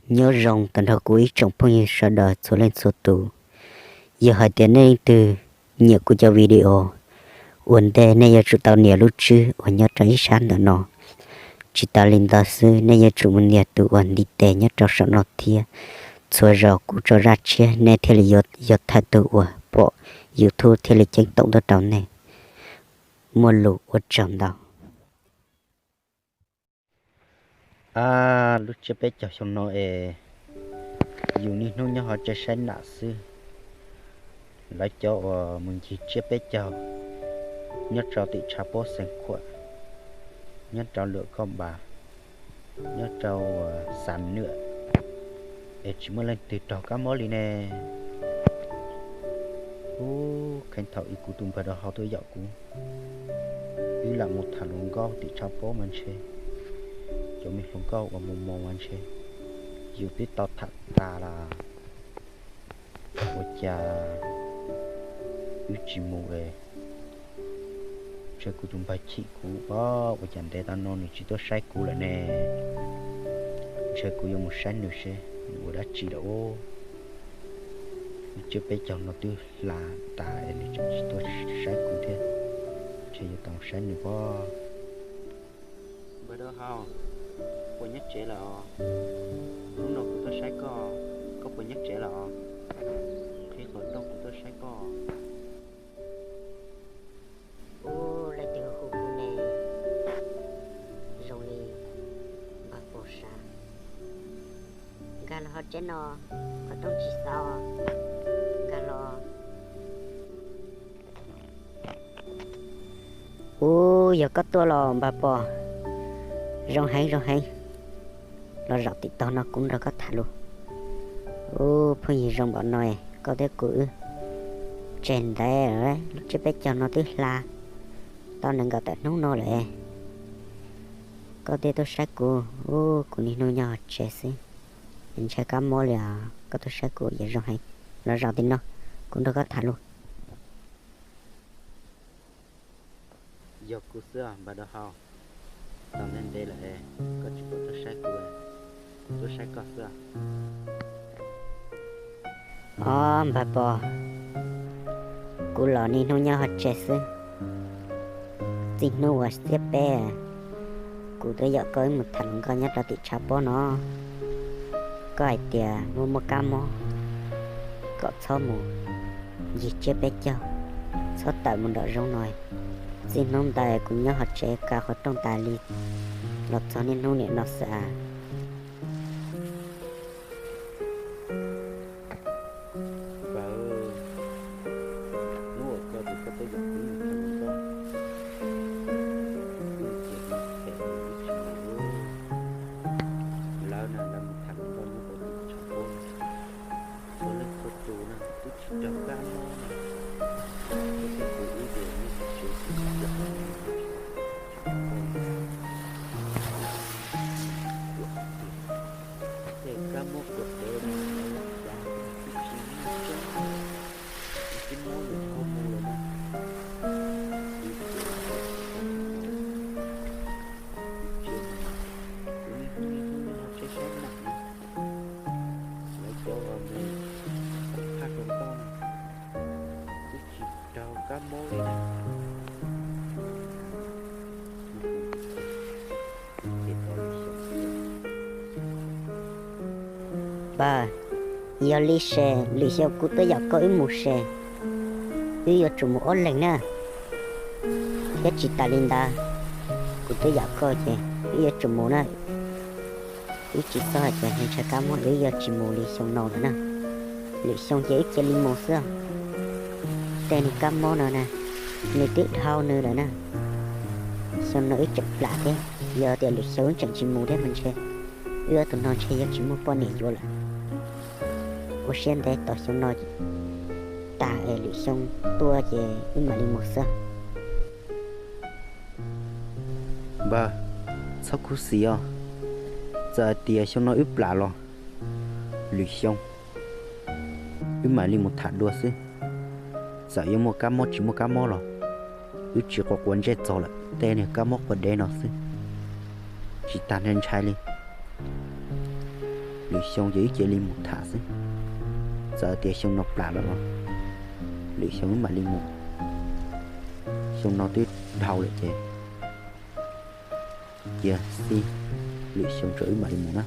Nyob zoo tag nrho kuv ib tsoom phooj ywg sawv daws txhua leej txhua tus. Yog hais tias nej leej twg nyiam kuv cov video, ua ntej nej yuav tsum tau nias lub tswb uas nyob rau ib sab ntawm no. Tsis tas li ntawd xwb, nej yuav tsum mus nias tus uas ntiv tes nyob rau saum no thiab. Txhua zaus kuv tso zaj tshiab nej thiaj li yuav yog thawj tug uas pom YouTube thiaj li ceeb toom tuaj rau nej. Muaj lus ua tsaug ntau. Ab, lub tsiab peb caug xyoo no es yus niaj hnub nyob hauv tsev saib nam xwb. Lawv cov uas mus ncig tsiab peb caug nyob rau tim tshav pob xeev khuam, nyob rau luam koj npas, nyob rau xav nwam, es tsis muaj leej twg raug kab mob li ne. Ub, kheev thaum ub kuv tus npawg dab hau tuaj yaum kuv, wb lam mus tham hluas nkauj tim tshav pob mas ntshe, cov me hluas nkauj uas mus mos mas ntshe yus twb tau tham tas lawm. Ua cas wb tsis mus es? Ntshe kuv tus npawg chim kuv os, ua cas ntev tau no nws tsis tuaj saib kuv lawm ne? Ntshe kuv yuav mus saib nws seb nws ua dab tsi lawm os. Lub tsiab peb caug no twb hla tas es nws tseem tsis tuaj saib kuv thiab. Ntshe yuav tau saib nws pob. Npawg dab hau, puas nyob tsev lawm os? Hnub no kuv tuaj saib koj, koj puas nyob tsev lawm os? Qhib qhov rooj kuv tuaj saib koj. Ub, leej twg hu kuv ne? Zoo li npawg Pov Sav. Nkag los hauv tsev no, qhov rooj tsis xauj. Nkag los. Ub, yog koj tuaj los npawg Pov. Zoo heev, zoo heev. Los zaum tim tog no kuv nrog koj tham lus. Ub, phooj ywg zoo npaum no, koj thiab kuv wb tseg ntev lawm, lub tsiab peb caug no twb hla tau nees nkaum tawm hnub no lawm. Koj thiaj tuaj saib kuv, ub, kuv niaj hnub nyob hauv tsev xwb, ntshai kab mob li os. Koj tuaj saib kuv ces zoo heev. Los zaum tim no, kuv nrog koj tham lus. Yog kuv xwb npawg dab hau, tau ntev ntev lawm koj tsis pom tuaj saib kuv, tuaj saib koj xwb. Os npawg Pov, kuv los niaj hnub nyob hauv tsev xwb. Txij hnub uas xiab peb, kuv twb yaum koj wb mus tham hluas nkauj nyob rau tim tshav pob no. Koj hais tias muaj muaj kab mob, kom txhob mus ncig tsiab peb caug, txhob tawm mus nram zoov no. Txij hnub ntawd kuv nyob hauv tsev kaw qhov rooj tas li los txog niaj hnub niam no xwb. Npawg, hnub uas koj tias koj twb yaum kuv mus tham hluas nkauj, kuv ces kuv phem kuv tsis mus. Lawv na, lawv mus tham hluas nkauj nyob rau tim tshav pob, txhua leej txhua tus na twb tsis raug kab mob na. Koj thiab kuv wb ces nyob hauv tsev xwb, tsis yaum kuv mus tham hluas nkauj. Tej kab mob kuam dev no lawv ua cas twb tsis muaj tseeb, twb mob lwm qhov mus lawm na. Kuv ces kuv tsis tau mus, kuv tsis mus, kuv niaj hnub niaj hnub nyob hauv tsev saib nam na. Lawv cov uas mus phaj hluas nkauj na twb tsis raug kab mob li na. Npawg, yog li ces lwm xyoo kuv twb yaum koj wb mus ces wb yuav tsum mus ob leeg na. Thiab tsis tas li ntawd, kuv twb yaum koj ces wb yuav tsum mus na. Wb tsis txhob hais tias ntshai kab mob wb yuav tsis mus li xyoo no lawm na. Lwm xyoo ces wb cia li mus xwb. Tej niag kab mob no na, nws twb dhau nws lawm na. Xyoo no wb tseem plam thiab, yog tias lwm xyoo wb tseem tsis mus thiab mas ntshe wb ob tug no ntshe yuav tsis muaj poj niam yuav lawm. Ua siab ntev tos xyoo no tag es lwm xyoo tuaj ces wb mam li mus xwb. Npawg, txhob khuv xim os. Txawm hais tias xyoo no wb plam los lwm xyoo wb mam li mus tham dua xwb. Txawm yuav muaj kab mob tsis muaj kab mob los wb tsis quav quav ntsej txog lawm, tej niag kab mob quav dev no xwb, tsis tas ntshai li. Lwm xyoo ces wb cia li mus tham xwb. Txawm tias xyoo no plam lawm los lwm xyoo wb mam li mus. Xyoo no twb dhau lawm ces cia xij, lwm xyoo tso wb mam li mus na.